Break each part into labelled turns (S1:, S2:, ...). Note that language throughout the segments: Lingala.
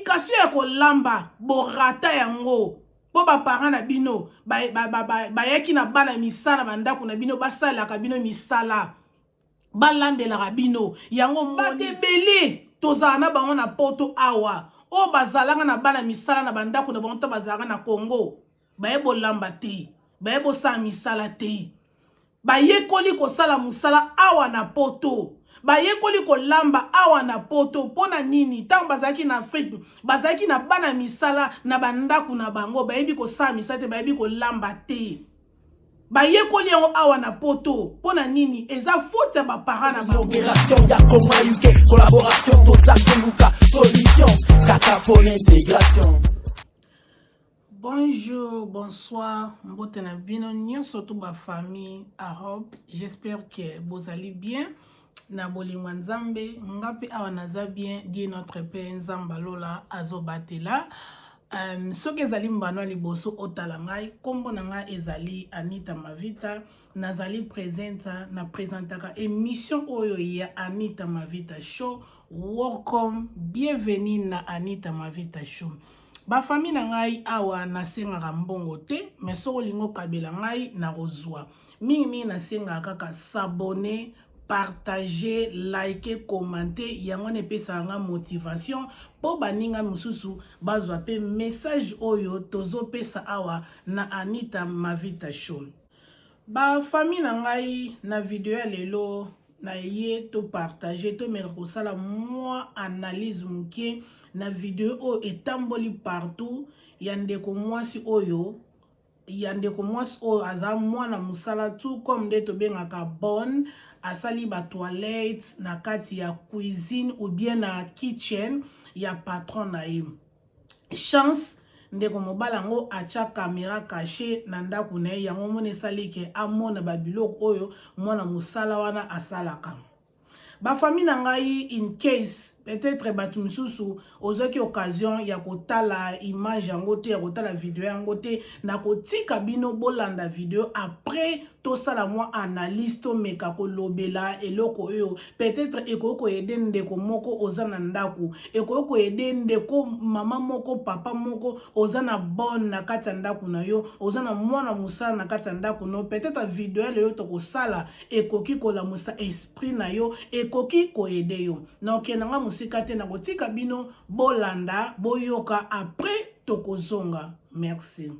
S1: Education ya kolamba borata yango mpo baparent na bino bayaki ba, ba, ba, ba na bana misala bandako na bino, basalelaka bino misala, balambelaka bino yango. Bato ebele tozala na bango na poto awa, oyo bazalaka na bana misala na bandako na bango to bazalaka na Congo, baye bolamba te, baye bosala misala te. Bayekoli kosala mosala awa na poto, bayekoli kolamba awa na poto. Mpo na nini? Ntango bazalaki na Afrike, bazalaki na bana misala na bandako na bango, bayebi kosala misala te, bayebi kolamba te. Bayekoli yango awa na poto. Mpo na nini? Eza faute ya baparent na bango.
S2: Opération ya Koma UK, collaboration, toza koluka solution kaka mpona intégration.
S1: Bonjour, bonsoir, mbote na bino nyonso to ba famille Arob. J'espère que bozali bien na bolingo ya Nzambe. Nga mpe awa naza bien, Dieu notre Père Nzambe alola azobatela. Soki ezali mbano ya liboso otala ngai, nkombo na ngai ezali Anita Mavita. Nazali presenta na presentaka émission oyo ya Anita Mavita Show. Welcome, bienvenue na Anita Mavita Show. Bafami na ngai awa nasengaka mbongo te, mais soki olingi okabela ngai nakozwa. Mingimingi nasengaka kaka s'abonner, partager, liker, commenter. Yango wana epesaka nga motivation mpo baninga mosusu bazwa mpe message oyo tozopesa awa na Anita Mavita Show. Bafami na ngai, na video ya lelo na ye topartage, tomeka kosala mwa analyse moke na video oyo etamboli partout ya ndeko mwasi oyo, ya ndeko mwasi oyo aza mwana mosala, tout comme nde tobengaka bonne, asali ba toilette na kati ya cuisine ou bien na kitchen ya patron na ye. Chance, ndeko mobali yango atya caméra caché na ndako na ye, yango mona esali ke amona babiloko oyo mwana mosala wana asalaka. Bafami na ngai, in case peut-être bato misusu ozwaki occasion ya kotala image yango te, ya kotala video yango te, nakotika bino bolanda video. Après tosala mwa analyse, tomeka kolobela eloko oyo peut-être ekoki koaider ndeko moko oza na ndako, ekoki koaider ndeko mama moko, papa moko oza na bonne na kati ya ndako na yo, oza na mwana mosala na kati ya ndako no. Peut-être video ya lelo tokosala ekoki kolamusa esprit na yo, ekoki koaider yo. Na okende nga mosika te, nakotika bino bolanda, boyoka, après tokozonga. Merci.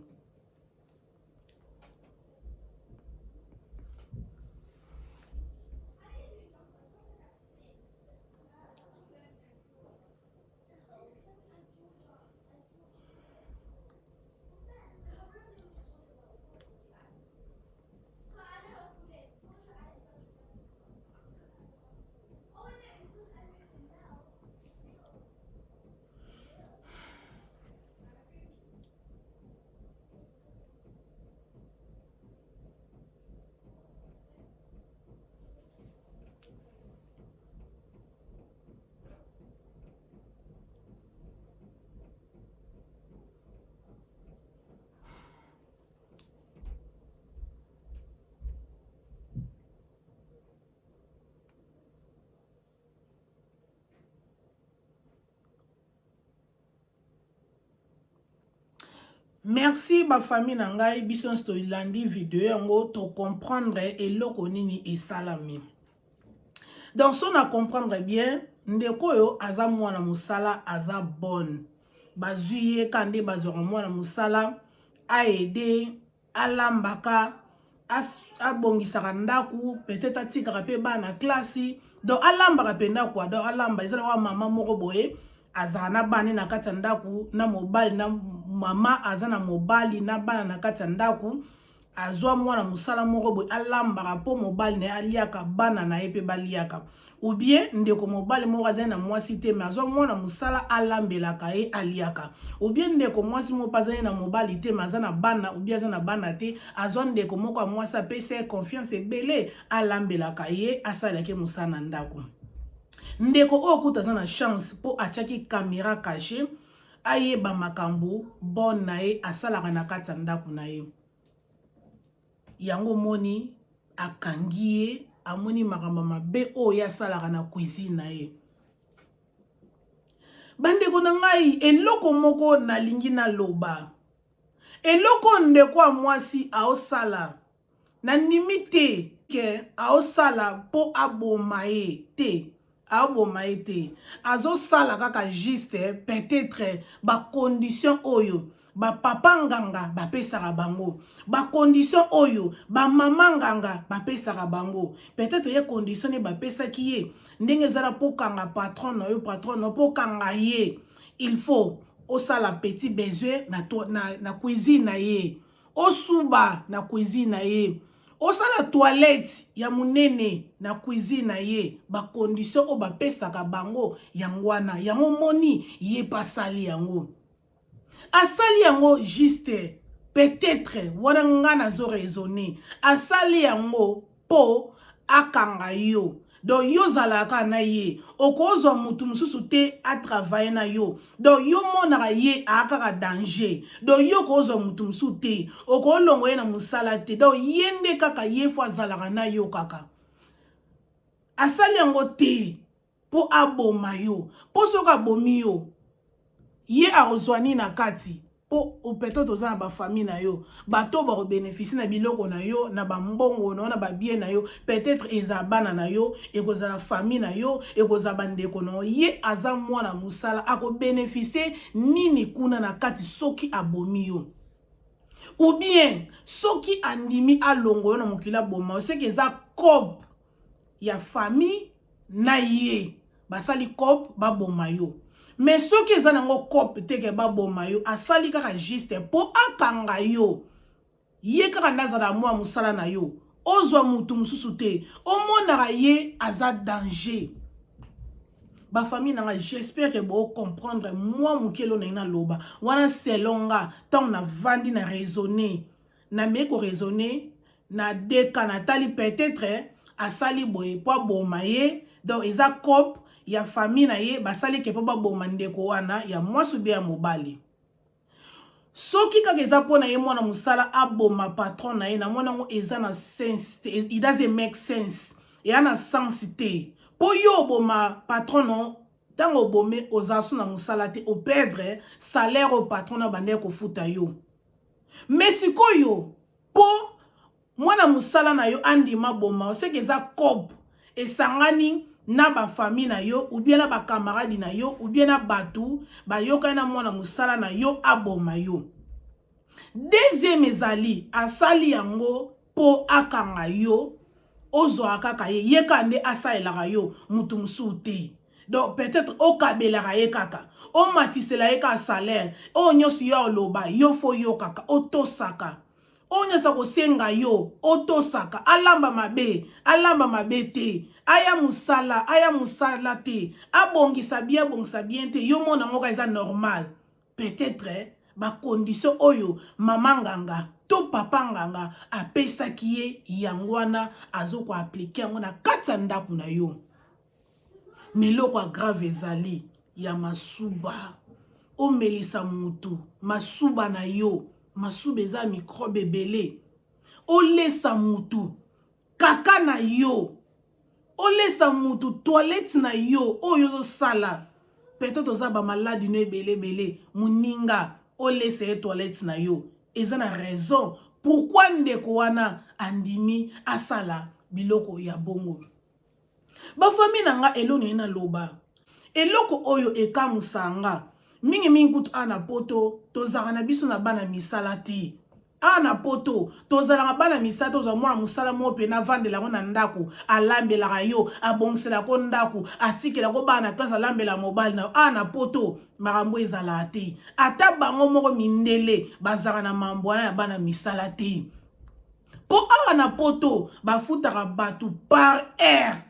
S1: Merci bafami na ngai, biso nyonso tolandi video yango, tocomprendre eloko nini esalami. Donc so na comprendre bien, ndeko oyo aza mwana mosala, aza bonne, bazwi ye ka nde bazwaka mwana mosala aide, alambaka, abongisaka ndako, peut-être atikaka mpe bana klasi. Donc alambaka mpenza kwa, donc alamba eza lokola mama moko boye azala na bana na kati ya ndako na mobali, na mama aza na mobali na bana na kati ya ndako, azwa mwana mosala moko boye alambaka mpo mobali na ye aliaka, bana na ye mpe baliaka. Ou bien ndeko mobali moko azali na mwasi te, mais azwa mwana mosala alambelaka ye, aliaka. Ou bien ndeko mwasi moko mpe azali na mobali te, mais aza na bana, ou bien aza na bana te, azwa ndeko moko ya mwasi, apesa ye confiance ebele, alambelaka ye, asalelaki mosala na ndako. Ndeko oyo kuta aza na chance mpo atiaki caméra caché, ayeba makambo bonne na ye asalaka na kati ya ndako na ye. Yango omoni akangi ye, amoni makambo mabe oyo ye asalaka na cuisine na ye. Bandeko na ngai, eloko moko nalingi naloba. Eloko ndeko ya mwasi aosala, nandimi te ke aosala mpo aboma ye te. Aboma ye te. Azosala kaka juste peut-être ba condition oyo ba papa nganga bapesaka bango, ba condition oyo ba mama nganga bapesaka bango. Peut-être ye condition ne bapesaki ye ndenge ezala mpo kanga patron na yo, patron na yo mpo kanga ye, il faut osala petit besoin na cuisine na ye, osuba na cuisine na ye, osala toilette ya monene na cuisine na ye. Ba condition oyo bapesaka bango yango wana, yango moni ye mpe asali yango, asali yango juste peut-être wana nga nazo raisonner, asali yango mpo akanga yo. Donc yo ozalaka na ye, okozwa mutu mosusu te atravaille na yo. Donc yo monaka ye aa kaka danger. Donc yo okozwa mutu mosusu te, okolongo ye na mosala te. Donc ye nde kaka ye fo azalaka na yo kaka. Asali yango te mpo aboma yo, mpo soki abomi yo, ye akozwa nini na kati? Mpo peut-être oza na bafamille na yo, bato bakobénéficie na biloko na yo, na bambongo na yo, na babien na yo. Peut-être ezala bana na yo, ekozala famille na yo, ekozala bandeko na yo. Ye aza mwana mosala, akobénéficie nini kuna na kati soki abomi yo? Ou bien soki andimi alongo yo na mokili, aboma yo, seke eza coop ya famille na ye, basali coop baboma yo. Mais soki eza nango coop te ke baboma yo, asali kaka juste mpo akanga yo, ye kaka nde azala mwa mosala na yo, ozwa mutu mosusu te, omonaka ye aza danger. Bafamille na nga, j'espère ke bocomprendre mwa moke elo ndenge naloba wana. Selon nga, ntango navandi na raisonner, namei koraisonner na deka, natali peut-être asali boye mpo aboma ye. Donc eza coop ya famille na ye, basali ke mpo baboma ndeko wana ya mwasi ube ya mobali. Soki kaka eza mpo na ye mwana mosala aboma patron na ye, namoni yango eza na sens te. It doesn't make sense, eya na sens te, mpo yo oboma patron no, ntango obome, oza so na mosala te, operdre salaire oyo patron na bandeki kofuta yo. Mais sikoyo mpo mwana mosala na yo andima boma, oseke eza coop esangani na bafamille na yo, ou bien na bakamaradi na yo, ou bien na bato bayokani na mwana mosala na yo aboma yo. Deuxième ezali asali yango mpo akanga yo, ozwaka kaka ye, ye kaka nde asalelaka yo, mutu mosusu te. Donc peut-être okabelaka ye kaka, omatisela ye kaka salaire, oyo nyonso yo oloba, yo fo yokaka, otosaka, oyo nyonso akosenga yo otosaka. Alamba mabe, alamba mabe te, aya mosala, aya mosala te, abongisa bien, abongisa bien te, yo mona yango kaka eza normal. Peut-être bacondition oyo mama nganga to papa nganga apesaki ye, yango wana azokoappliquer yango na kati ya ndako na yo. Mais eloko ya grave ezali ya masuba. Omelisa mutu masuba na yo, masuba eza microbe ebele. Olesa mutu kaka na yo, olesa mutu toilette na yo oyo ozosala, peut-être oza bamaladi no ebele ebele, moninga olesa ye toilette na yo. Eza na raison pourquoi ndeko wana andimi asala biloko ya bongo. Bafamille na nga, eloko ye naloba, eloko oyo ekamusa nga mingimingi kutu, awa na Poto tozalaka na biso na bana misala te. Awa na Poto tozalaka bana misala, tozwa mwana mosala moko mpe navandela yango na ndako, alambelaka yo, abongiselaka ndako, atikelako bana na classe, alambela mobali na yo. Awa na Poto makambo ezalaka te. Ata bango moko mindele bazalaka na mambo wana ya bana misala te, mpo awa na Poto bafutaka bato par heure.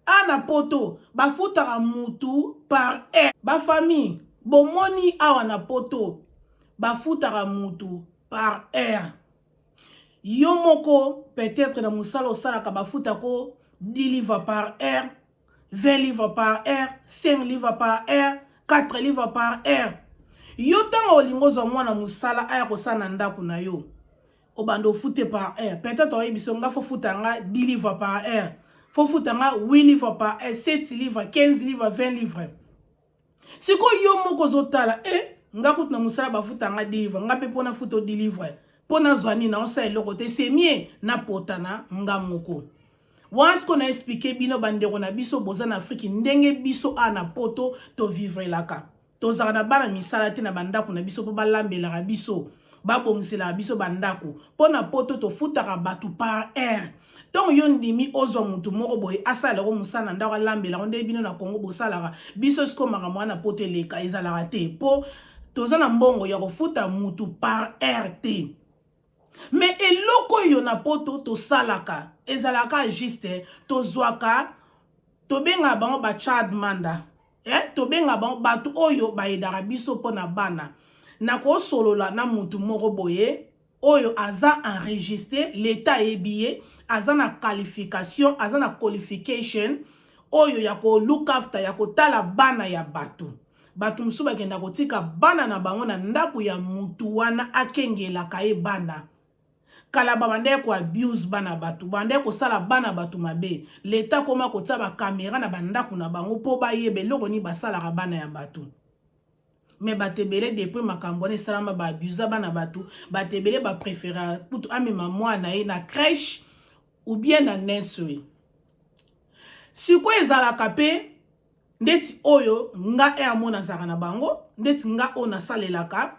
S1: Awa na Poto bafutaka mutu par heure. Bafamille, bomoni, awa na Poto bafutaka mutu par heure. Yo moko peut-être na mosala osalaka, bafutako 10 livres par heure, 20 livres par heure, 5 livres par heure, 4 livres par heure. Yo ntango olingi ozwa mwana mosala aya kosala na ndako na yo, obanda ofute par heure. Peut-être oyebi so nga fofuta nga 10 livres par heure, fofuta nga 8 livres par heure, 7 livres, 15 livres, 20 livres. Sikoyo yo moko ozotala e eh, nga kutu na mosala bafuta nga délivre, nga mpe mpo nafuta odélivre mpo nazwa nini, naosala eloko te, c'est mieux napotana nga moko. Wana sikoyo na expliquer bino bandeko na biso boza na Afrique, ndenge biso awa na poto tovivrelaka. Tozalaka na bana misala te na bandako na biso mpo balambelaka biso, babongiselaka biso bandako. Mpo na poto tofutaka bato par heure. Ntongo yo ndimi ozwa motu moko boye asalelako mosala na ndako, alambelako nde bino na Congo bosalaka. Biso sikoyo makambo wana na poto eleka ezalaka te, mpo toza na mbongo ya kofuta mutu par heure te. Me eloko oyo na poto tosalaka ezalaka juste, tozwaka, tobengaka bango ba childminder, eh, tobengaka bango bato oyo bayedaka biso mpo na bana. Nakosolola na mutu moko boye oyo aza enregistré, l'État ayebi ye, aza na qualification, aza na qualification oyo ya ko look after, ya kotala bana ya bato. Bato mosusu bakenda kotika bana na bango na ndako ya mutu wana, akengelaka ye bana. Kala babandaki koabuse bana bato, babandaki kosala bana bato mabe. Leta koma kotia bacaméra na bandako na bango mpo bayeba eloko nini basalaka bana ya bato. Me bato ebele, depuis makambo wana esalama, baabusa bana bato. Bato ebele bapréféra kutu amema mwana ye na crèche ou bien na nursery. Sikoyo ezalaka mpe ndeti oyo nga e amona azalaka na bango, ndeti nga oyo nasalelaka,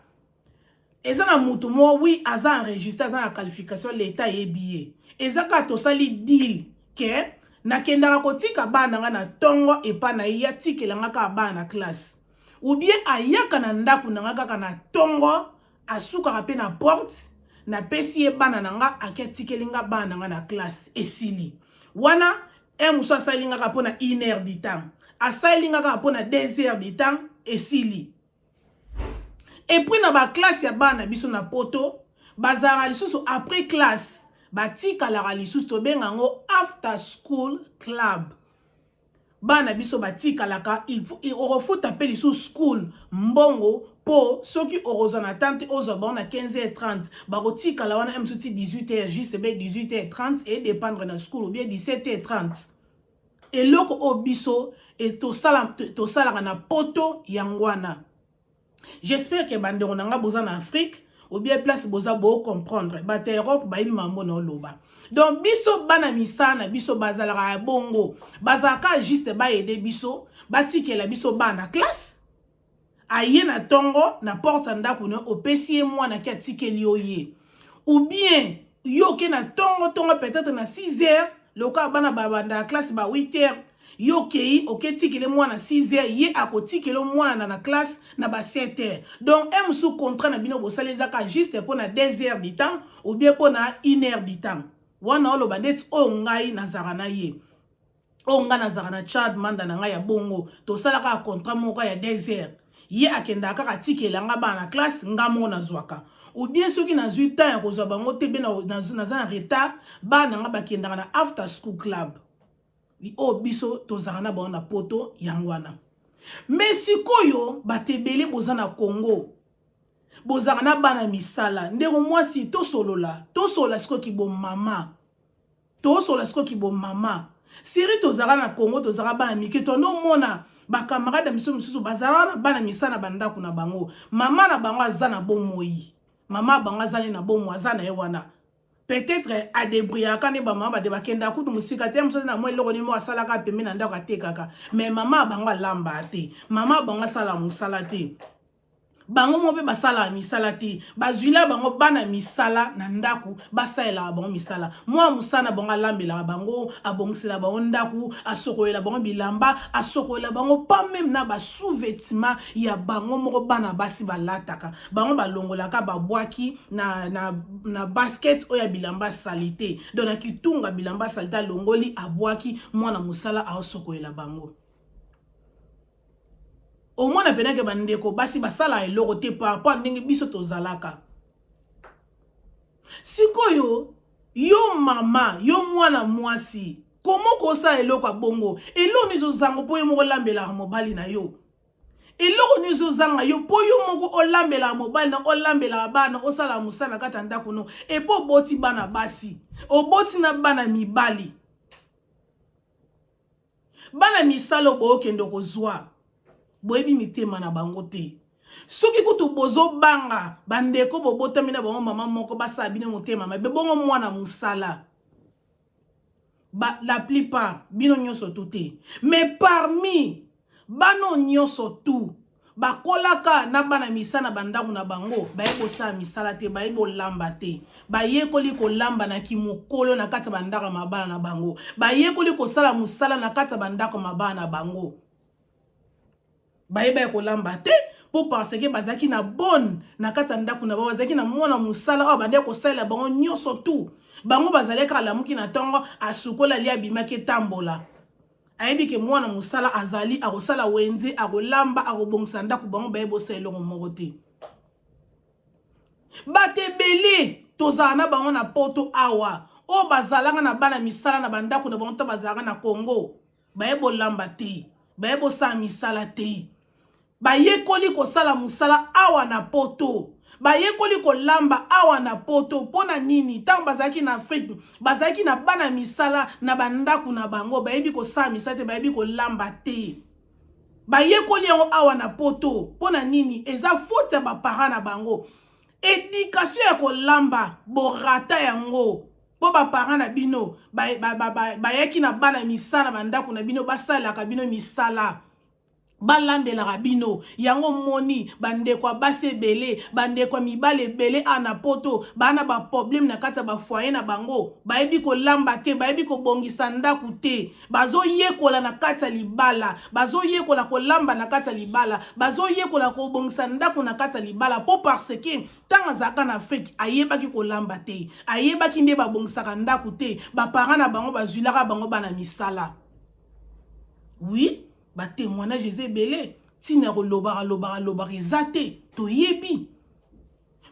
S1: eza na mutu moko, oui, aza enregistré, aza na qualification, leta ayebi ye. Eza kaka tosali deal ke nakendaka kotika bana nga na ntongo epa na ye, atikelanga kaka bana na classe, ou bien ayaka na ndako na nga kaka na ntongo, asukaka mpe na porte, napesi ye bana na nga, ake atikeli nga bana na nga na classe, esili wana. Un mosusu asaleli nga kaka mpona une heure du temps, asaleli nga kaka mpona 2 heures du temps, esili. Et puis na baclasse ya bana biso na poto, bazalaka lisusu après classe, batikalaka lisusu, tobenga yango after school club. Bana biso batikalaka, okofuta mpe lisusu school mbongo, mpo soki okozwa na temps te, ozwa bango na 15h30, bakotikala wana mosusu ti 18h juste, be 18h30, edépendre na school, ou bien 17h30. Eloko oyo biso tosalaka na poto yango wana. J'espère ke bandeko na nga boza na Afrique ou bien place boza, bocomprendre. Bato ya Europe bayebi mambo na oloba. Donc biso bana misala na biso bazalaka ya bongo, bazalaka juste baaider biso, batikela biso bana classe. Aye na ntongo na porte ya ndako na, opesi ye mwana ki atikeli yo ye, ou bien yo oke na ntongo ntongo, peut-être na 6 heures, lokola bana babanda ya classe ba 8 heures, yo okei oketikele mwana 6 heures, ye akotikele mwana na classe na ba 7 heures. Donc un mosusu contrat na bino bosali ezaka juste mpo na 2 heures du temps ou bien mpo na 1 heure du temps. Wana oloba ndeti oyo ngai nazalaka na ye, oyo ngai nazalaka na childminder na ngai ya bongo, tosalaka contrat moko ya 2 heures, ye akendaka kaka atikela nga bana na classe, nga moko nazwaka, ou bien soki nazwi temps ya kozwa bango te, mpe naza na retard, bana nga bakendaka na after school club. Oyo biso tozalaka na bango na poto yango wana. Me sikoyo bato ebele boza na Congo, bozalaka na bana misala. Ndeko mwasi, tosolola, tosolola sikoyo kibomama, tosolola sikoyo kibomama seri. Tozalaka na Congo, tozalaka bana mike, tondo omona bacamarade na biso mosusu bazalaka na bana misala na bandako na bango. Mama na bango aza na bomoi, mama bango azali na bomoi, aza na ye wana, peut-être adébrouillaka nde bamama bade bakendaka kutu mosika te. Mosusu na mwa eloko nini moko asalaka pembe na ndako, atekaka, mais mama ya bango alamba te, mama ya bango asala mosala te, bango moko mpe basalaka misala te. Bazwila bango bana misala na ndako, basalelaka bango misala. Mwa mosala na bango, alambelaka bango, abongisela bango ndako, asokolela bango bilamba, asokolela bango pas même na basous-vêtement ya bango moko. Bana basi balataka, bango balongolaka, babwaki na basket oyo ya bilamba saleté, donc na kitunga bilamba saleté, alongoli, abwaki, mwana mosala aosokolela bango. Omona mpenake bandeko basi basalaka eloko te par rapport ndenge biso tozalaka. Sikoyo yo mama, yo mwana mwasi, komo kosala eloko ya bongo? Eloko nini ezozanga mpo yo moko olambelaka mobali na yo? Eloko nini ezozanga yo mpo yo moko olambelaka mobali na, olambelaka bana, osalaka mosala na kati ya ndako no? Epo oboti bana basi, oboti na bana mibali, bana misala bookende kozwa. Boyebi mitema na bango te. Soki kutu bozobanga bandeko bobotami na bango mama moko basala bino motema mabe, bongo mwana mosala. Ba, la plupart, bino nyonso tu te. Mais parmi bano nyonso tu bakolaka na bana misala na bandako na bango, baye kosala misala te, baye bolamba te, bayekoli kolamba na kimokolo na kati ya bandako ya mabala na bango, bayekoli kosala mosala na kati ya bandako ya mabala na bango, bayebaki kolamba te mpo parce que bazalaki na bonne na kati ya ndako na bango, bazalaki na mwana mosala oyo bandaki kosalela bango nyonso tu. Bango bazalaki kaka lamuki na ntongo, asukola, alia, abimaki, etambola. Ayebi ke mwana mosala azali, akosala wenze, akolamba, akobongisa ndako, bango bayebi bosala eloko moko te. Bato ebele tozala na bango na poto awa, oyo bazalaka na bana misala na bandako na bango, to bazalaka na Congo, baye bolamba te, baye bosala misala te, bayekoli kosala mosala awa na poto, bayekoli kolamba awa na poto. Mpo na nini? Ntango bazalaki na Afrique, bazalaki na bana misala na bandako na bango, bayebi kosala misala te, bayebi kolamba te, bayekoli yango awa na poto. Mpo na nini? Eza faute ya baparent na bango. Éducation ya kolamba borata yango mpo baparent na bino bayaki na bana misala bandako na bino, basalelaka bino misala, balambelaka bino yango. Moni bandeko ya basi ebele, bandeko ya mibali ebele awa na poto baa na baproblème na kati ya bafoyer na bango. Bayebi kolamba te, bayebi kobongisa ndako te, bazoyekola na kati ya libala, bazoyekola kolamba na kati ya libala, bazoyekola kobongisa ndako na kati ya libala, mpo parce que ntango azalaka na Afrique ayebaki kolamba te, ayebaki nde babongisaka ndako te, baparent na bango bazwilaka bango bana misala. Oui, batémoignage eza ebele, ntina ya kolobaka lobaka lobaka eza te, toyebi.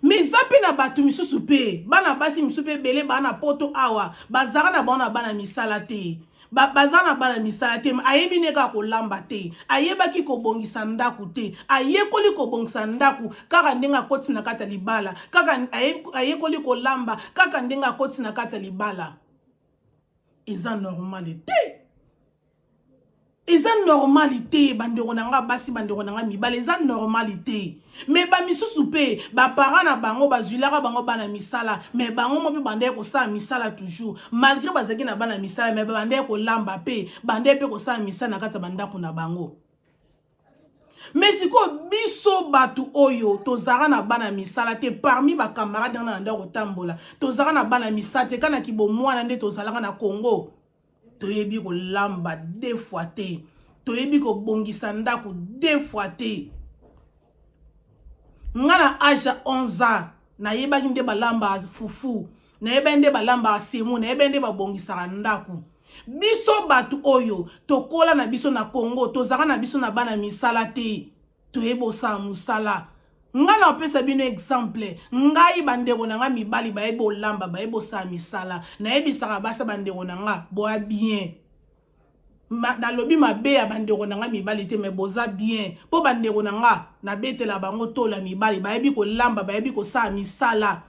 S1: Mais eza mpe na bato misusu mpe, bana basi misusu mpe ebele baa na poto awa, bazalaka na bango na bana misala te, baza na bana misala te, ayebi ne kaka kolamba te, ayebaki kobongisa ndako te, ayekoli kobongisa ndako kaka ndenge akoti na kati ya libala, kaka ayekoli kolamba kaka ndenge akoti na kati ya libala. Eza normal te, eza normal te, bandeko na nga basi, bandeko na nga mibali, eza normal te. Mais bamisusu mpe baparent na bango bazwilaka bango bana misala, mais bango mo mpe bandaki kosala misala toujours, malgré bazalaki na bana misala, mais bandaki kolamba mpe bandaki mpe kosala misala na kati ya bandako na bango. Mais sikoyo biso bato oyo tozalaka na bana misala te, parmi bacamarade nga na ndako kotambola, tozalaka na bana misala te, kaka na kibomwana nde tozalaka na Congo, toyebi kolamba deux fois te, toyebi kobongisa ndako deux fois te. Nga na age ya 11 ans nayebaki nde balamba fufu, nayebaki nde balambaka semo, nayebaki nde babongisaka ndako. Biso bato oyo tokola na biso na Congo, tozalaka na biso na bana misala te, toyebi osala mosala. Nga na opesa bino exemple, ngai bandeko na nga mibali bayebi olamba, bayebi osala misala. Nayebisaka basi bandeko na nga boya bien. Nalobi mabe ya bandeko na nga mibali te, mais boza bien, mpo bandeko na nga nabetela bango tola mibali bayebi kolamba, bayebi kosala misala.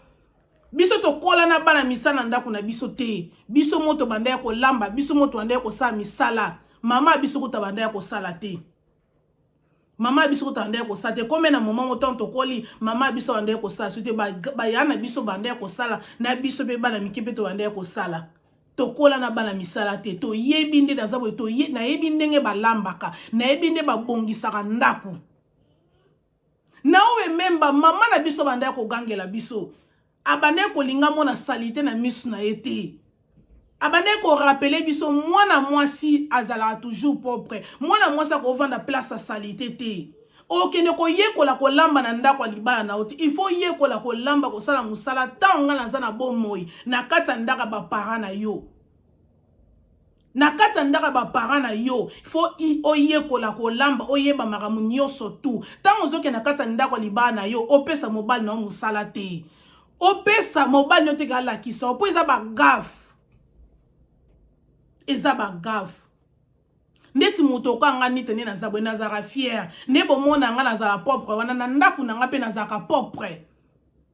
S1: Biso tokola na bana misala na ndako na biso te, biso moto banda ya kolamba, biso moto banda ya kosala misala. Mama biso kuta banda ya kosala te, mama biso kuta banda ya kosala te. Kome na moma mo ntango tokoli, mama biso banda ya kosala so te, baya na biso banda ya kosala na biso mpe bana mike mpe tobanda ya kosala. Tokola na bana misala te, toyebi nde naza boye, nayebi ndenge balambaka, nayebi nde babongisaka ndako. Na oyo ememba mama na biso banda ya kogangela biso, abanda kolinga mona saleté na miso na ye te, abanda korappeler biso mwana mwasi azalaka toujours propre, mwana mwasi akovanda place ya saleté te. Okende koyekola kolamba na ndako ya libala na yo te, il faut yekola kolamba, kosala mosala ntango ngai naza na bomoi na kati ya ndako ya baparent na yo. Na kati ya ndako ya baparent na yo, faut oyekola kolamba, oyeba makambo nyonso tu. Ntango ozokende na kati ya ndako ya libala na yo, opesa mobali na yo mosala te, opesa mobali na yo te alakisa yo, mpo eza bagaffes, eza bagaffes. Ndeti moto okanga nite nde naza boye, nazalaka fière nde bomona nga nazala propre wana na ndako na nga mpe nazalaka propre.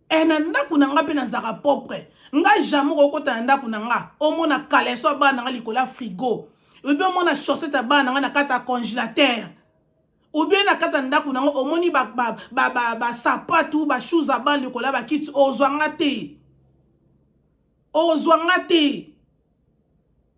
S1: E na ndako na nga mpe nazalaka propre. Nga jamais okokota na ndako na nga omona caleçon ya bana na nga likolo ya frigo, oyebi, omona chaussette ya bana na nga na kati ya congélateur. Ou bien na kati ya ndako nango omoni basapatu, ba, ba, ba, ba shoes ya bana likolo ya bakiti, ozwa nga te, ozwa nga te.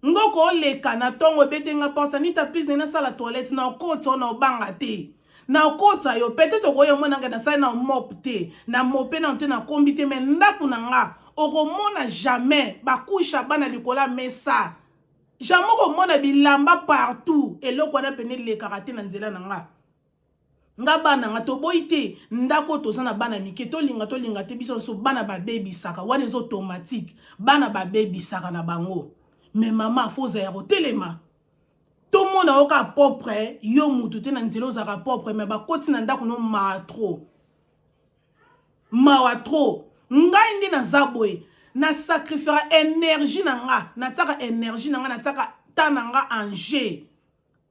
S1: Ngoko oleka na ntongo, ebete nga porte, "Anita, please, ngai nasala toilette." Na okota o na obanga te, na okota yo. Peut-être okoya omona ngai nasali na mop te, na mope nano te, nakombi te, mais ndako na nga okomona jamais bakusha bana likolo ya mesa, jamais okomona bilamba partout. Eloko wana pene elekaka te na nzela na nga. Nga bana nga toboyi te. Ndako toza na bana mike, tolinga tolinga te, biso nyonso bana babebisaka. Wana eza automatique, bana babebisaka na bango. Mais mama, faut ozala ya kotelema. Tomona yo kaka propre, yo mutu te na nzela ozalaka propre, mais bakoti na ndako no, mawa trop, mawa trop. Ngai nde naza boye, nasacrifiera énergie na nga, natiaka énergie na nga, natiaka ta na nga en jeu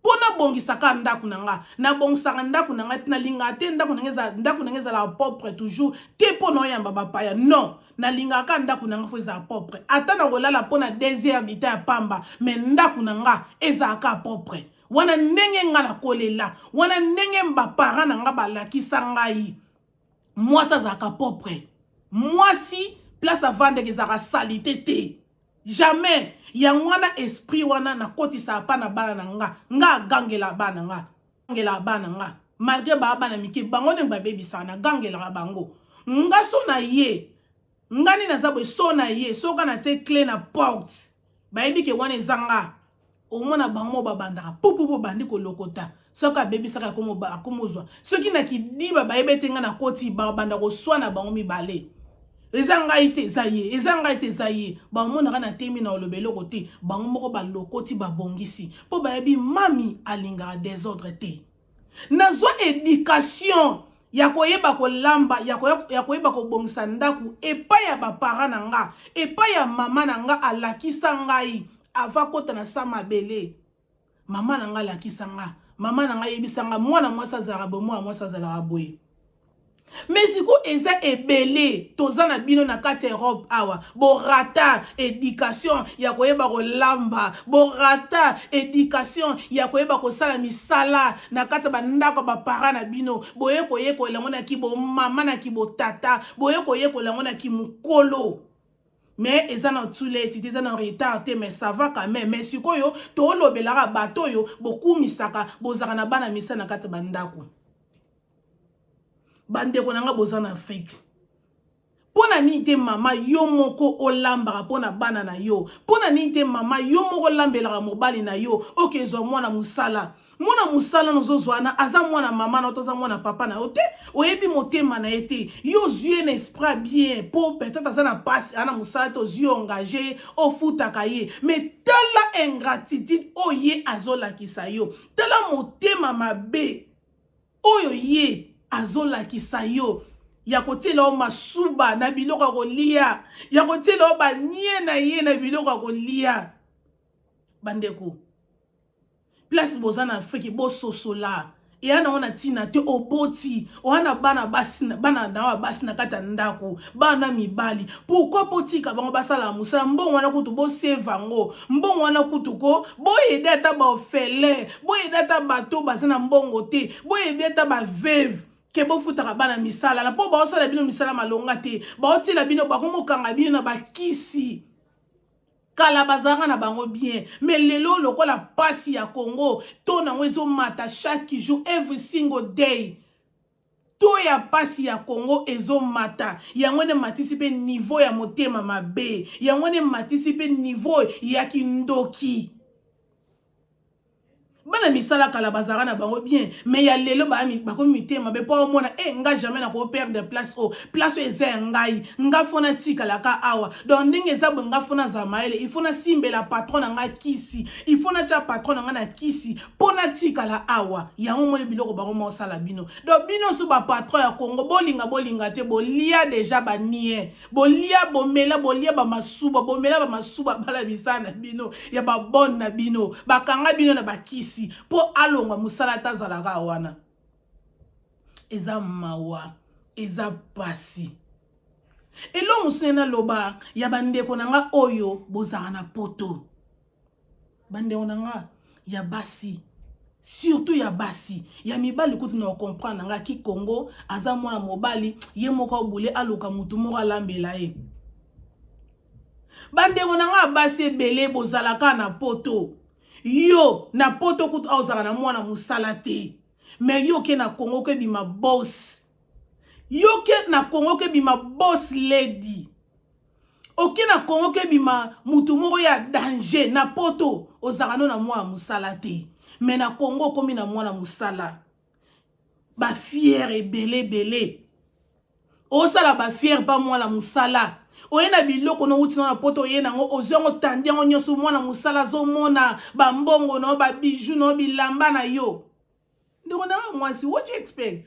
S1: mpo nabongisaka ndako na nga. Nabongisaka ndako na ngai, nalingaka te ndako na ngai ezalaka propre toujours te mpo na oyamba bapaya. Non, nalingaka ndako na nga faut ezala propre. Ata na kolala mpo na 2 heures dita ya pamba, mais ndako na nga ezalaka propre. Wana ndenge nga nakolela, wana ndenge baparent na nga balakisa ngai. Mwasi azalaka propre, mwasi place avandeke ezalaka saleté te, jamais. Yango wana esprit wana nakotisaka mpa na bana na nga. Nga agangela bana nga, gangelaka bana nga malgré baa bana mike, bango ndenge babebisaka, nagangelaka bango. Nga so na ye, nga nde naza boye, so na ye, soki natie clé na porte, bayebi ke wana eza nga. Omona bango babandaka pupupu, bandi kolokota. Soki abebisaka, akomozwa. Soki na kidiba, bayebi ete nga nakoti, babanda koswana bango mibale: eza ngai te, eza ye, eza ngai te, eza ye. Bamonaka na temi na oloba eloko te, bango moko balokoti, babongisi, mpo bayebi mami alingaka désordre te. Nazwa éducation ya koyeba kolamba, ya koyeba kobongisa ndako epai ya baparent na nga, epai ya mama na nga. Alakisa ngai ava kota na sa mabele. Mama na nga alakisa nga, mama na nga ayebisa nga: mwana mwasi azalaka boye, mwana mwasi azalaka boye. Mais sikoyo eza ebele, toza na bino na kati ya Europe awa, borata éducation ya koyeba kolamba, borata éducation ya koyeba kosala misala na kati ya bandako ya baparent na bino. Boye koyekola yango na kibomama, na kibotata, boye koyekola yango na kimokolo. Mais eza na tuleti te, eza na retard te, mais ça va quand même. Mais sikoyo tolobelaka bato oyo bokumisaka, bozalaka na bana misala na kati ya bandako. Bandeko na nga, boza na Afrique, mpo na nini te mama yo moko olambaka mpo na bana na yo? Mpo na nini te mama yo moko olambelaka mobali na yo? Okezwa mwana mosala, mwana mosala nozozwa wana aza mwana mama na yo to aza mwana papa na yo te. Oyebi motema na ye te. Yo ozwi ye na esprit bien, mpo peut-être aza na pasi, aza na mosala te, ozwi engage ye, ofutaka ye. Mais tala ingratitude oyo ye azolakisa yo, tala motema mabe oyo ye azolakisa yo, ya kotiela yo masuba na biloko ya kolia, ya kotiela yo banie na ye na biloko ya kolia. Bandeko, place boza na Afrique, bososola. Eya nango na ntina te. Oboti, oya na bana basi, bana na ya basi na kati ya ndako, bana mibali, pourquoi potika bango basalaka mosala? Mbongo wana kutu boseva yango, mbongo wana kutu ko boyede ata baorphelin, boyede ata bato baza na mbongo te, boyede ata baveuve, ke bofutaka bana misala na mpo baosala bino misala malonga te. Baotiela bino, bakomokanga bino na bakisi. Kala bazalaka na bango bien, mais lelo lokola pasi ya Congo to nango ezomata chaque jour, every single day, to ya pasi ya Congo ezomata, yango nde matisi mpe niveau ya motema mabe, yango nde matisi mpe niveau ya kindoki. Bana misala kala bazalaka na bango bien, mais ya lelo bakomi mitema mabe, mpo omona e nga jamais nakoperdre place oyo, place oyo eza ya ngai, nga faut natikalaka awa. Donc ndenge eza boye, nga faut nazala mayele, il faut nasimbela patron na ngai kisi, il faut natia patron na ngai na kisi mpo natikala awa. Yango moni biloko bango maosala bino. Donc bino so bapatron ya Congo, bolinga bolinga te, bolia déjà banie, bolia, bomela, bolia bamasuba, bomela bamasuba. Bala misala na bino ya babone na bino, bakanga bino na bakisi mpo alongwa mosala ata azalaka wana. Eza mawa, eza pasi. Eloko mosusu naloba ya bandeko na nga oyo bozalaka na Poto, bandeko na nga ya basi. Surtout ya basi, ya mibali kutu na comprendre na nga ki Congo aza mwana mobali ye moko abule aluka mutu moko alambela ye. Bandeko na nga basi ebele bozalaka na poto. Yo na poto kutu ozalaka na mwana mosala te. Mais yo ke na Congo ke bima boss. Yo ke na Congo ke bima boss lady. Oke na Congo ke bima mutu moko ya danger na poto ozalaka no na mwana mosala te. Mais na Congo okomi na mwana mosala. Ba fier ebele ebele. Osala ba fier pa mwana mosala. Oye na biloko no wuti na poto oye nango ozwi yango tandi yango nyonso mwana mosala azomona ba mbongo no ba bijoux no bilamba na yo. Ndeko na nga mwasi, what you expect?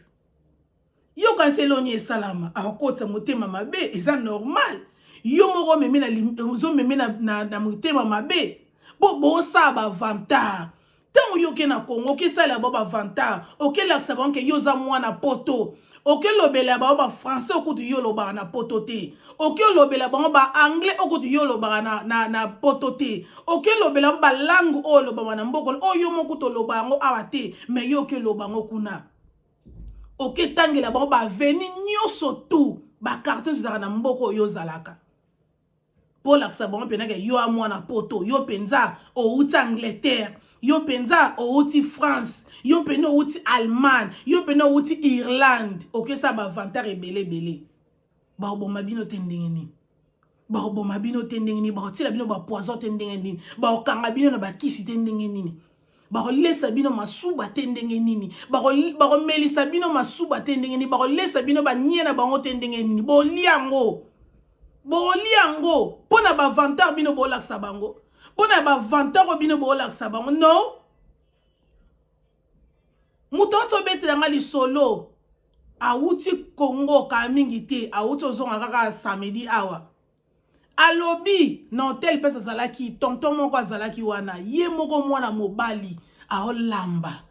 S1: Yo kanisi eloni esalama, akokotisa motema mabe, eza normal. Yo moko omemi na ozomemi na, na, na motema mabe. Po bosala ba vantard. Ntango yo oke na Congo, okesalela bango ba vantard, okelakisa bango ke yo oza mwana poto. Okelobela bango ba français okutu yo olobaka na poto te. Okelobela bango ba anglais okutu yo olobaka na, na, na poto te. Okelobela bango ba langue oyo olobama na mboka oyo yo moko kutu oloba yango awa te, mais yo okeloba yango kuna. Oketangela bango ba avenue nyonso tout, ba quartier ezalaka na mboka oyo ozalaka. Po olakisa bango mpenza ke yo a mwana poto, yo mpenza outi Angleterre, yo mpenza outi France, yo mpenza outi Allemagne, yo mpenza outi Irlande. Okesa ba vantard ebele ebele. Bakoboma bino te ndenge nini? Bakoboma bino te ndenge nini? Bakotiela bino ba poison te ndenge nini? Bakokanga bino na bakisi te ndenge nini? Bakolesa bino masuba te ndenge nini? Bakomelisa bino masuba te ndenge nini? Bakolesa bino banie na bango te ndenge nini? Bolia yango. Bolia yango mpo na ba vantard bino bolakisa bango. Mpo na ba vantard oyo bino bolakisa bango. Non. Moto oyo obetela nga lisolo awuti Congo kala mingi te, awuti ozonga kaka samedi awa. Alobi na hotel pesa azalaki, tonton moko azalaki wana, ye moko mwana mobali aolamba.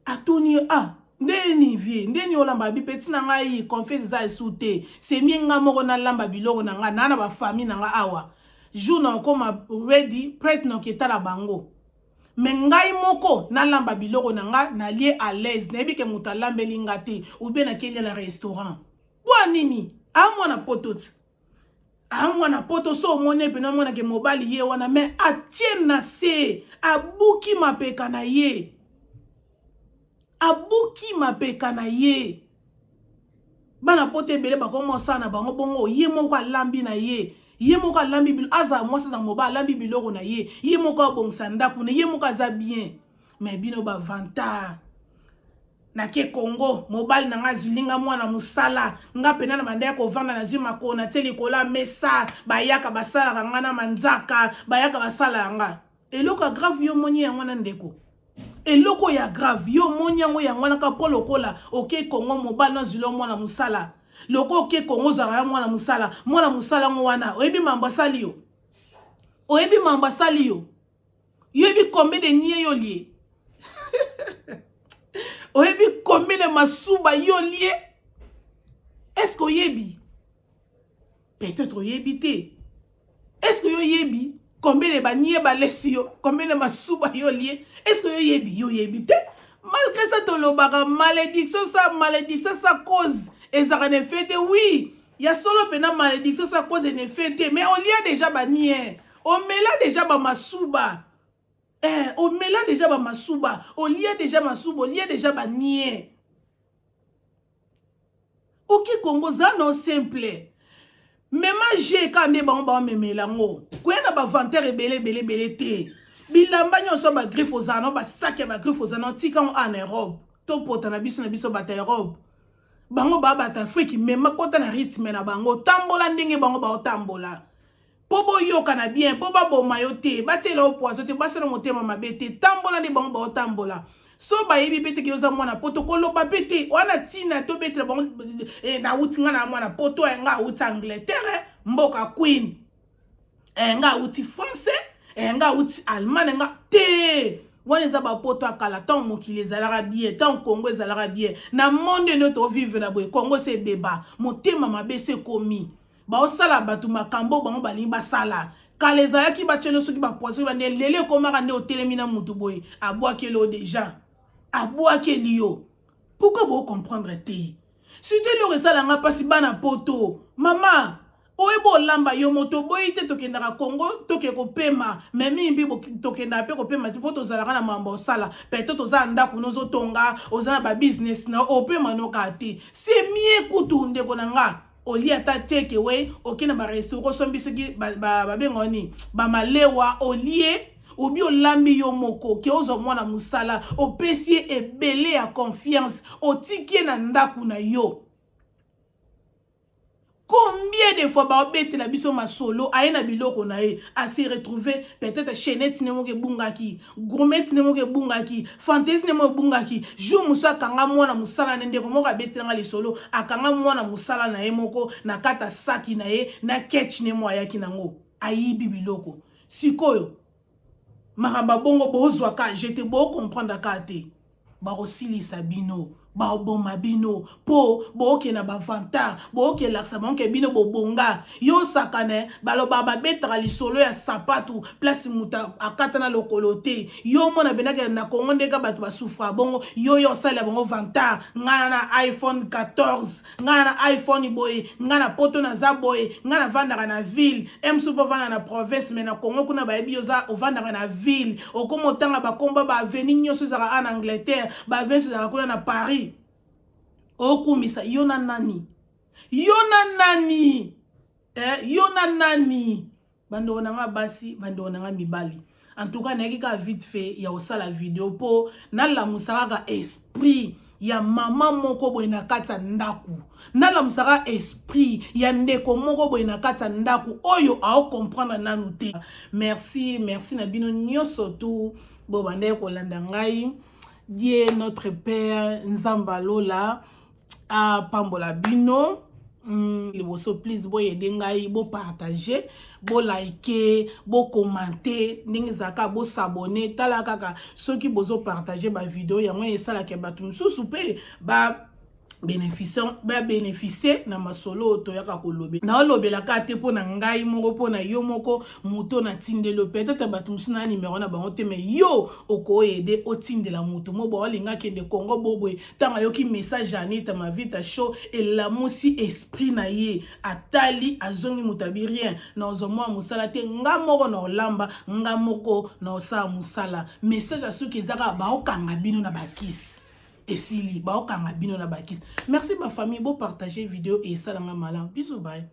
S1: Atuni ye, ah, ndeni vie, ndeni olamba bi petit na ngai confiance eza esu te. C'est mieux nga moko nalamba biloko na nga, na na ba famille na nga awa. Jour na okoma ready, prête na oketala bango. Mais ngai moko nalamba biloko na nga, nalie à l'aise, nayebi ke moto alambeli nga te, ou bien nakelia na restaurant. Kwa nini? A mwana poto ti. A mwana poto so omoni epena mwana ke mobali ye wana, mais atie na se, abuki mapeka na ye. Abuki mapeka na ye. Bana poto ebele bakoma osala na bango bongo, ye moko alambi na ye. Ye moko alambi biloko, aza mwasi aza mobali alambi biloko na ye. Ye moko abongisa ndako na ye moko aza bien. Mais bino ba vantard. Nake Congo, mobali na nga azulinga mwana mosala, nga pena na banda ya kovanda nazwi makolo na tie likolo ya mesa, bayaka basalaka nga na manzaka, bayaka basalaka nga. Eloko ya grave yo moni yango na ndeko. Eloko ya grave yo moni yango yango wana ka po lokola oke Congo mobali na azwila mwana mosala. Loko oke Congo ozalaka ya mwana mosala, mwana mosala ngo wana oyebi mambo asali yo. Oyebi mambo asali yo. Yoyebi combien de nie yo lie? Oyebi combien de masuba yo lie? Est-ce que oyebi? Peut-être oyebi te. Est-ce que yo yebi combien de banie balesi yo? Combien de masuba yo lie? Est-ce que yo yebi? Yo yebi te. Malgré ça tolobaka malédiction ça malédiction ça cause ezalaka na effet te. Oui, ya solo pena malédiction ça cause na effet te, mais olia déjà banie. Omela déjà ba masuba. Eh, omela déjà ba masuba, olia déjà masuba, olia déjà ba nie. Oki Congo za no simple. Mema je ka nde bango ba memela ngo. Koya na ba vanter ebele ebele ebele te. Bilamba nyonso ba griffe ozana no ba sac ya ba griffe ozana tika ngo en Europe. To pota na biso na biso bata Europe. Bango ba bata Afrique mema kota na rythme na bango. Tambola ndenge bango ba tambola. Po boyokana bien, po baboma yo te, batiela yo poison te, basala motema mabe te, tambola nde bango baotambola. So bayebi pe te ke oza mwana poto, koloba pe te, wana tina tobetela bango eh, nauti nga na mwana poto, eh, nga auti Angleterre, mboka Queen. Eh, nga auti France, eh, nga auti Allemagne, nga te. Wana eza ba poto ya kala, tango mokili ezalaka bien, tango Congo ezalaka bien. Na monde nde to vivre na boye, Congo se ebeba, motema mabe se ekomi. Baosala bato makambo bango balingi basala. Kala ezalaki batielo soki ba poison ba nde lelo ekomaka nde otelemi na mutu boye abwakeli yo deja. Abwakeli yo. Pourquoi bo comprendre te? Surtout eloko esala nga mpasi, bana poto, mama oyeba olamba yo moto, oboyi te. Tokendaka Congo, toke kopema, mais mingi mpe tokendaka mpe kopema te, mpo tozalaka na mambo osala. Peut-être oza na ndako nozotonga, oza na babusiness na opema nokaa te. C'est mieux kutu, ndeko na nga, olia ata take away, oke na barestaurant, osombi soki babengaka nini, bamalewa, olie obi olambi yo moko, ke ozwa mwana mosala, opesi ye ebele ya confiance, otiki ye na ndako na yo. Combien de fois baobetela biso masolo, aye na biloko na ye, ase retrouve peut-être chaînette ne moko ebungaki, gourmette ne moko ebungaki, fantaisie ne moko ebungaki. Jour mosusu akanga mwana mosala na, ndeko moko abetelanga lisolo, akanga mwana mosala na ye moko na kati ya saki na ye na ketch ne mo ayaki nango, ayibi biloko. Sikoyo makambo ya bongo bozwaka jete, bocomprendre kaka te. Bakosilisa bino, baboma bino, mpo bookende na bavantard, bookelakisa bango ke bino bobonga. Yo osakane, baloba babetaka lisolo ya sapatu place moto akata na lokolo te. Yo mona pendake na Kongo ndeka bato basufra bongo. Yo osalela bango vantard: ngai na iPhone 14, ngai na iPhone boye, ngai na poto naza boye, ngai navandaka na ville. Mosusu mpo ovanda na province, mais na Kongo kuna bayebi yo ovandaka na ville. Okoma otanga bakomba baavenue nyonso ezalaka a na Angleterre, baavenue ezalaka kuna na Paris. Okumisa yo na nani? Yo na nani? Yo na nani? Bandeko na nga basi, bandeko na nga mibali, en tout cas nayaki kaka vite fait ya kosala video mpo nalamusa kaka esprit ya mama moko boye na kati ya ndako, nalamusaka esprit ya ndeko moko boye na kati ya ndako oyo aocomprendre nanu te. Merci, merci na bino nyonso tu bo bandaki kolanda ngai. Dieu notre Père, Nzambe alola apambola bino. Liboso, please, boaider ngai, bopartage, bolike, bocommenter ndenge ezalaka, bos'abonner. Tala kaka, soki bozopartage bavideo yango, esalaka bato mosusu mpe ba babénéficie na masolo oyo toyaka kolobela. Naolobelaka te mpo na ngai moko, mpo na yo moko moto natindeli yo. Peut-être bato mosusu na nimero na bango te, mais yo okoaider, otindela moto mo boye olinga akende Kongo boboye. Ntango ayoki message ya Anita Mavita Show, elamusi esprit na ye, atali, azongi moto abi rien, nazwa mwa mosala te, nga moko na olamba, nga moko na osala mosala. Message ya soki eza kaka baokanga bino na bakisi, esili, baokanga bino na bakisi. Merci bafamille, bopartage video esalanga malamu. Biso, bye.